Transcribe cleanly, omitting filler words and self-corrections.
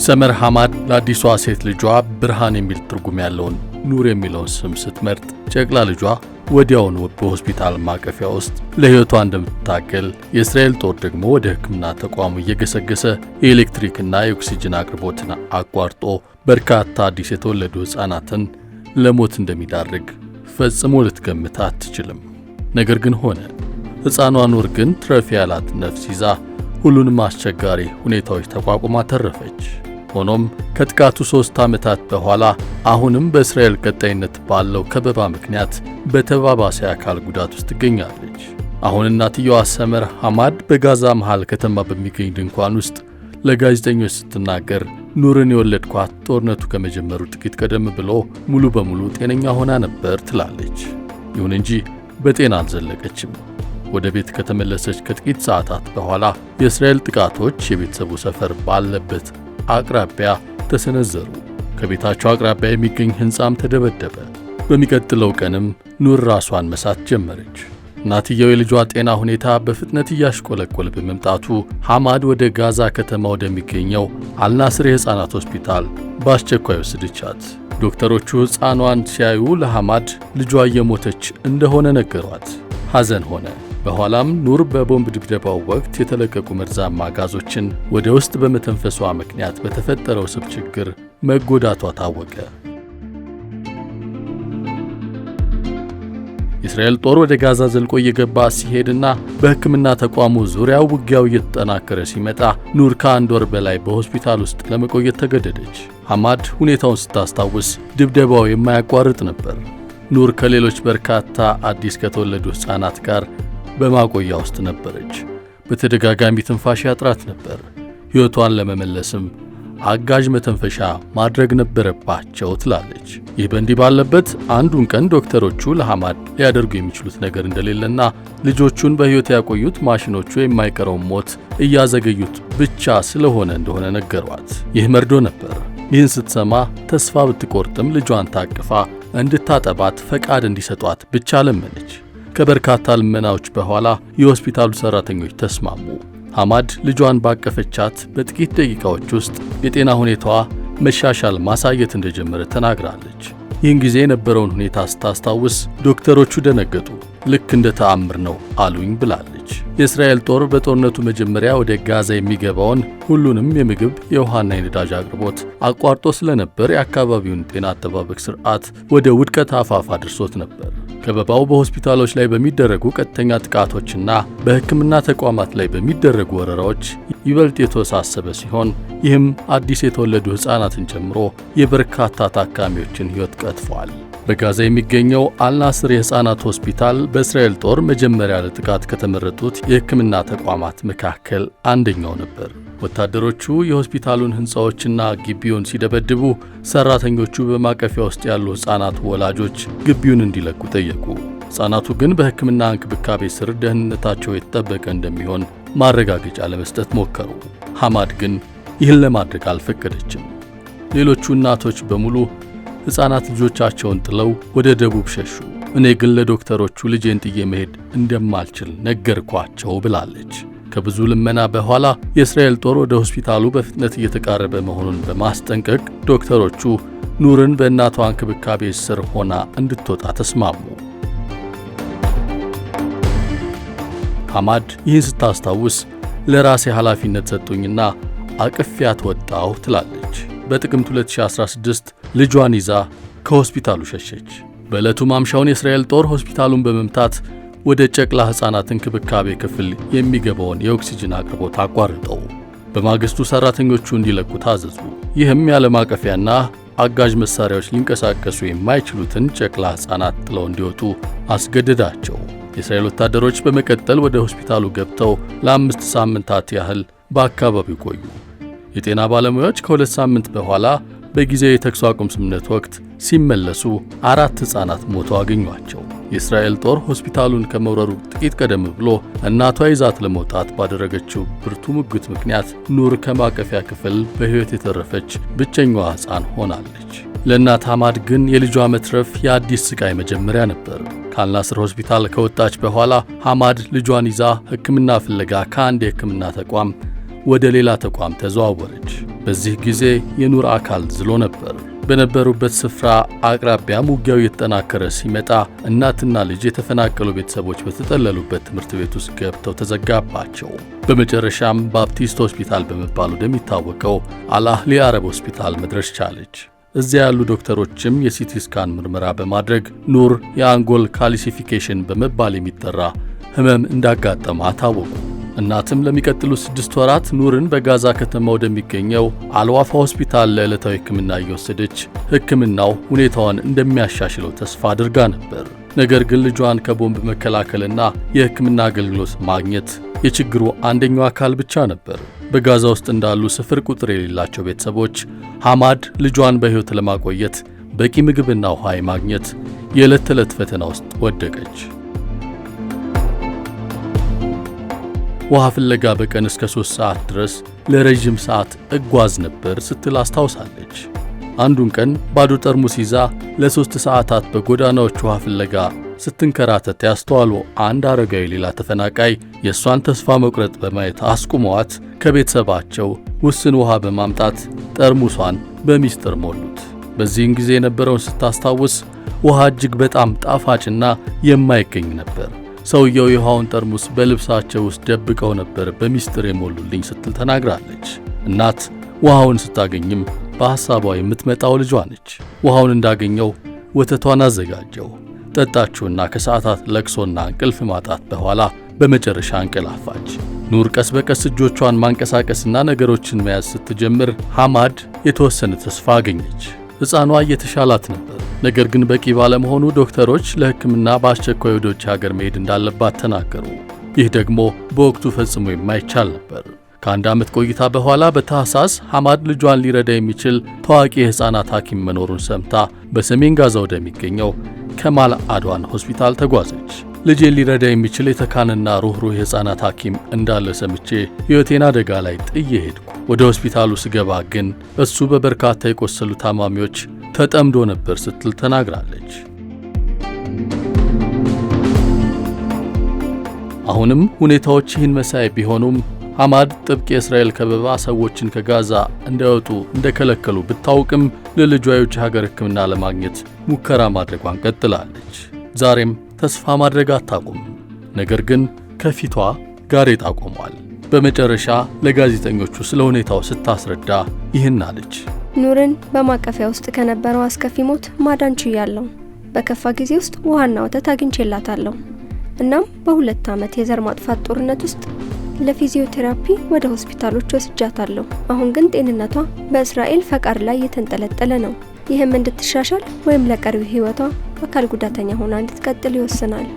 ሰመር ሐማድ ለአዲሷ ሴት ልጇ ብርሃን የሚል ትርጉም ያለውን ኑር የሚለውን ስም ስትመርጥ ጨቅላ ልጇ ወዲያውኑ በሆስፒታል ማቀፊያ ውስጥ ለሕይወቷ እንደምትታገል፣ የእስራኤል ጦር ደግሞ ወደ ሕክምና ተቋሙ እየገሰገሰ የኤሌክትሪክና የኦክሲጅን አቅርቦትን አቋርጦ በርካታ አዲስ የተወለዱ ሕፃናትን ለሞት እንደሚዳርግ ፈጽሞ ልትገምት አትችልም። ነገር ግን ሆነ። ሕፃኗ ኑር ግን ትረፊ ያላት ነፍስ ይዛ ሁሉንም አስቸጋሪ ሁኔታዎች ተቋቁማ ተረፈች። ሆኖም ከጥቃቱ 3 ዓመታት በኋላ አሁንም በእስራኤል ቀጣይነት ባለው ከበባ ምክንያት በተባባሰ አካል ጉዳት ውስጥ ትገኛለች። አሁን እናትየዋ ሰመር ሐማድ በጋዛ መሃል ከተማ በሚገኝ ድንኳን ውስጥ ለጋዜጠኞች ስትናገር፣ ኑርን የወለድኳት ጦርነቱ ከመጀመሩ ጥቂት ቀደም ብሎ ሙሉ በሙሉ ጤነኛ ሆና ነበር ትላለች። ይሁን እንጂ በጤና አልዘለቀችም። ወደ ቤት ከተመለሰች ከጥቂት ሰዓታት በኋላ የእስራኤል ጥቃቶች የቤተሰቡ ሰፈር ባለበት አቅራቢያ ተሰነዘሩ። ከቤታቸው አቅራቢያ የሚገኝ ሕንፃም ተደበደበ። በሚቀጥለው ቀንም ኑር ራሷን መሳት ጀመረች። እናትየው የልጇ ጤና ሁኔታ በፍጥነት እያሽቆለቆለ በመምጣቱ ሐማድ ወደ ጋዛ ከተማ ወደሚገኘው አልናስር የሕፃናት ሆስፒታል በአስቸኳይ ወሰደቻት። ዶክተሮቹ ሕፃኗን ሲያዩ ለሐማድ ልጇ እየሞተች እንደሆነ ነገሯት። ሐዘን ሆነ። በኋላም ኑር በቦምብ ድብደባው ወቅት የተለቀቁ መርዛማ ጋዞችን ወደ ውስጥ በመተንፈሷ ምክንያት በተፈጠረው ስብ ችግር መጎዳቷ ታወቀ። የእስራኤል ጦር ወደ ጋዛ ዘልቆ እየገባ ሲሄድና በሕክምና ተቋሙ ዙሪያ ውጊያው እየተጠናከረ ሲመጣ ኑር ከ1 ወር በላይ በሆስፒታል ውስጥ ለመቆየት ተገደደች። ሐማድ ሁኔታውን ስታስታውስ ድብደባው የማያቋርጥ ነበር። ኑር ከሌሎች በርካታ አዲስ ከተወለዱ ሕፃናት ጋር በማቆያ ውስጥ ነበረች። በተደጋጋሚ ትንፋሽ ያጥራት ነበር። ሕይወቷን ለመመለስም አጋዥ መተንፈሻ ማድረግ ነበረባቸው ትላለች። ይህ በእንዲህ ባለበት አንዱን ቀን ዶክተሮቹ ለሐማድ ሊያደርጉ የሚችሉት ነገር እንደሌለና ልጆቹን በሕይወት ያቆዩት ማሽኖቹ የማይቀረውን ሞት እያዘገዩት ብቻ ስለሆነ እንደሆነ ነገሯት። ይህ መርዶ ነበር። ይህን ስትሰማ ተስፋ ብትቆርጥም ልጇን ታቅፋ እንድታጠባት ፈቃድ እንዲሰጧት ብቻ ለመነች። ከበርካታ ልመናዎች በኋላ የሆስፒታሉ ሰራተኞች ተስማሙ። ሐማድ ልጇን ባቀፈቻት በጥቂት ደቂቃዎች ውስጥ የጤና ሁኔታዋ መሻሻል ማሳየት እንደጀመረ ተናግራለች። ይህን ጊዜ የነበረውን ሁኔታ ስታስታውስ ዶክተሮቹ ደነገጡ። ልክ እንደ ተአምር ነው አሉኝ ብላለች። የእስራኤል ጦር በጦርነቱ መጀመሪያ ወደ ጋዛ የሚገባውን ሁሉንም የምግብ፣ የውሃና የነዳጅ አቅርቦት አቋርጦ ስለነበር የአካባቢውን ጤና አጠባበቅ ስርዓት ወደ ውድቀት አፋፍ አድርሶት ነበር። ከበባው በሆስፒታሎች ላይ በሚደረጉ ቀጥተኛ ጥቃቶችና በሕክምና ተቋማት ላይ በሚደረጉ ወረራዎች ይበልጥ የተወሳሰበ ሲሆን፣ ይህም አዲስ የተወለዱ ሕፃናትን ጨምሮ የበርካታ ታካሚዎችን ሕይወት ቀጥፏል። በጋዛ የሚገኘው አልናስር የሕፃናት ሆስፒታል በእስራኤል ጦር መጀመሪያ ለጥቃት ከተመረጡት የሕክምና ተቋማት መካከል አንደኛው ነበር። ወታደሮቹ የሆስፒታሉን ሕንፃዎችና ግቢውን ሲደበድቡ፣ ሰራተኞቹ በማቀፊያ ውስጥ ያሉ ሕፃናት ወላጆች ግቢውን እንዲለቁ ጠየቁ። ሕፃናቱ ግን በሕክምና እንክብካቤ ስር ደህንነታቸው የተጠበቀ እንደሚሆን ማረጋገጫ ለመስጠት ሞከሩ። ሐማድ ግን ይህን ለማድረግ አልፈቀደችም። ሌሎቹ እናቶች በሙሉ ሕፃናት ልጆቻቸውን ጥለው ወደ ደቡብ ሸሹ። እኔ ግን ለዶክተሮቹ ልጄን ጥዬ መሄድ እንደማልችል ነገርኳቸው ብላለች። ከብዙ ልመና በኋላ የእስራኤል ጦር ወደ ሆስፒታሉ በፍጥነት እየተቃረበ መሆኑን በማስጠንቀቅ ዶክተሮቹ ኑርን በእናቷ እንክብካቤ ስር ሆና እንድትወጣ ተስማሙ። ሐማድ ይህን ስታስታውስ ለራሴ ኃላፊነት ሰጡኝና አቅፊያት ወጣሁ ትላለች። በጥቅምት 2016 ልጇን ይዛ ከሆስፒታሉ ሸሸች። በዕለቱ ማምሻውን የእስራኤል ጦር ሆስፒታሉን በመምታት ወደ ጨቅላ ሕፃናት እንክብካቤ ክፍል የሚገባውን የኦክሲጅን አቅርቦት አቋርጠው በማግስቱ ሰራተኞቹ እንዲለቁ ታዘዙ። ይህም ያለ ማቀፊያና አጋዥ መሳሪያዎች ሊንቀሳቀሱ የማይችሉትን ጨቅላ ሕፃናት ጥለው እንዲወጡ አስገድዳቸው። የእስራኤል ወታደሮች በመቀጠል ወደ ሆስፒታሉ ገብተው ለ5 ሳምንታት ያህል በአካባቢው ቆዩ። የጤና ባለሙያዎች ከ2 ሳምንት በኋላ በጊዜያዊ የተኩስ አቁም ስምምነት ወቅት ሲመለሱ አራት ሕፃናት ሞተው አገኟቸው። የእስራኤል ጦር ሆስፒታሉን ከመውረሩ ጥቂት ቀደም ብሎ እናቷ ይዛት ለመውጣት ባደረገችው ብርቱ ሙግት ምክንያት ኑር ከማቀፊያ ክፍል በሕይወት የተረፈች ብቸኛዋ ሕፃን ሆናለች። ለእናት ሐማድ ግን የልጇ መትረፍ የአዲስ ስቃይ መጀመሪያ ነበር። ከአልናስር ሆስፒታል ከወጣች በኋላ ሐማድ ልጇን ይዛ ሕክምና ፍለጋ ከአንድ የሕክምና ተቋም ወደ ሌላ ተቋም ተዘዋወረች። በዚህ ጊዜ የኑር አካል ዝሎ ነበር። በነበሩበት ስፍራ አቅራቢያም ውጊያው እየተጠናከረ ሲመጣ እናትና ልጅ የተፈናቀሉ ቤተሰቦች በተጠለሉበት ትምህርት ቤት ውስጥ ገብተው ተዘጋባቸው። በመጨረሻም ባፕቲስት ሆስፒታል በመባል ወደሚታወቀው አልአህሊ አረብ ሆስፒታል መድረስ ቻለች። እዚያ ያሉ ዶክተሮችም የ CT scan ምርመራ በማድረግ ኑር የአንጎል calcification በመባል የሚጠራ ህመም እንዳጋጠማት አወቁ። እናትም ለሚቀጥሉት 6 ወራት ኑርን በጋዛ ከተማ ወደሚገኘው አልዋፋ ሆስፒታል ለዕለታዊ ሕክምና እየወሰደች ሕክምናው ሁኔታዋን እንደሚያሻሽለው ተስፋ አድርጋ ነበር። ነገር ግን ልጇን ከቦምብ መከላከልና የሕክምና አገልግሎት ማግኘት የችግሩ አንደኛው አካል ብቻ ነበር። በጋዛ ውስጥ እንዳሉ ስፍር ቁጥር የሌላቸው ቤተሰቦች ሐማድ ልጇን በሕይወት ለማቆየት በቂ ምግብና ውሃ የማግኘት የዕለት ተዕለት ፈተና ውስጥ ወደቀች። ውሃ ፍለጋ በቀን እስከ 3 ሰዓት ድረስ ለረጅም ሰዓት እጓዝ ነበር ስትል አስታውሳለች። አንዱን ቀን ባዶ ጠርሙስ ይዛ ለ3 ሰዓታት በጎዳናዎች ውሃ ፍለጋ ስትንከራተት ያስተዋሉ አንድ አረጋዊ ሌላ ተፈናቃይ የእሷን ተስፋ መቁረጥ በማየት አስቁመዋት ከቤተሰባቸው ውስን ውሃ በማምጣት ጠርሙሷን በሚስጥር ሞሉት። በዚህን ጊዜ የነበረውን ስታስታውስ ውሃ እጅግ በጣም ጣፋጭና የማይገኝ ነበር። ሰውየው የውሃውን ጠርሙስ በልብሳቸው ውስጥ ደብቀው ነበር በሚስጥር የሞሉልኝ ስትል ተናግራለች። እናት ውሃውን ስታገኝም በሐሳቧ የምትመጣው ልጇ ነች። ውሃውን እንዳገኘው ወተቷን አዘጋጀው፣ ጠጣችውና ከሰዓታት ለቅሶና እንቅልፍ ማጣት በኋላ በመጨረሻ እንቀላፋች። ኑር ቀስ በቀስ እጆቿን ማንቀሳቀስና ነገሮችን መያዝ ስትጀምር ሐማድ የተወሰነ ተስፋ አገኘች። ሕፃኗ እየተሻላት ነበር። ነገር ግን በቂ ባለመሆኑ ዶክተሮች ለሕክምና በአስቸኳይ ወደ ውጭ ሀገር መሄድ እንዳለባት ተናገሩ። ይህ ደግሞ በወቅቱ ፈጽሞ የማይቻል ነበር። ከአንድ ዓመት ቆይታ በኋላ በታህሳስ ሐማድ ልጇን ሊረዳ የሚችል ታዋቂ የሕፃናት ሐኪም መኖሩን ሰምታ በሰሜን ጋዛ ወደሚገኘው ከማል አድዋን ሆስፒታል ተጓዘች። ልጄን ሊረዳ የሚችል የተካነና ሩህሩህ የሕፃናት ሐኪም እንዳለ ሰምቼ ሕይወቴን አደጋ ላይ ጥዬ ሄድኩ። ወደ ሆስፒታሉ ስገባ ግን እሱ በበርካታ የቆሰሉ ታማሚዎች ተጠምዶ ነበር ስትል ተናግራለች። አሁንም ሁኔታዎች ይህን መሳይ ቢሆኑም ሐማድ ጥብቅ የእስራኤል ከበባ ሰዎችን ከጋዛ እንዳይወጡ እንደከለከሉ ብታውቅም ለልጇ የውጭ ሀገር ሕክምና ለማግኘት ሙከራ ማድረጓን ቀጥላለች። ዛሬም ተስፋ ማድረግ አታቁም። ነገር ግን ከፊቷ ጋሬጣ ቆሟል። በመጨረሻ ለጋዜጠኞቹ ስለ ሁኔታው ስታስረዳ ይህን አለች። ኑርን በማቀፊያ ውስጥ ከነበረው አስከፊ ሞት ማዳን ችያለሁ። በከፋ ጊዜ ውስጥ ውሃና ወተት አግኝቼላታለሁ። እናም በ2 ዓመት የዘር ማጥፋት ጦርነት ውስጥ ለፊዚዮቴራፒ ወደ ሆስፒታሎች ወስጃታለሁ። አሁን ግን ጤንነቷ በእስራኤል ፈቃድ ላይ የተንጠለጠለ ነው። ይህም እንድትሻሻል ወይም ለቀሪው ሕይወቷ አካል ጉዳተኛ ሆና እንድትቀጥል ይወስናል።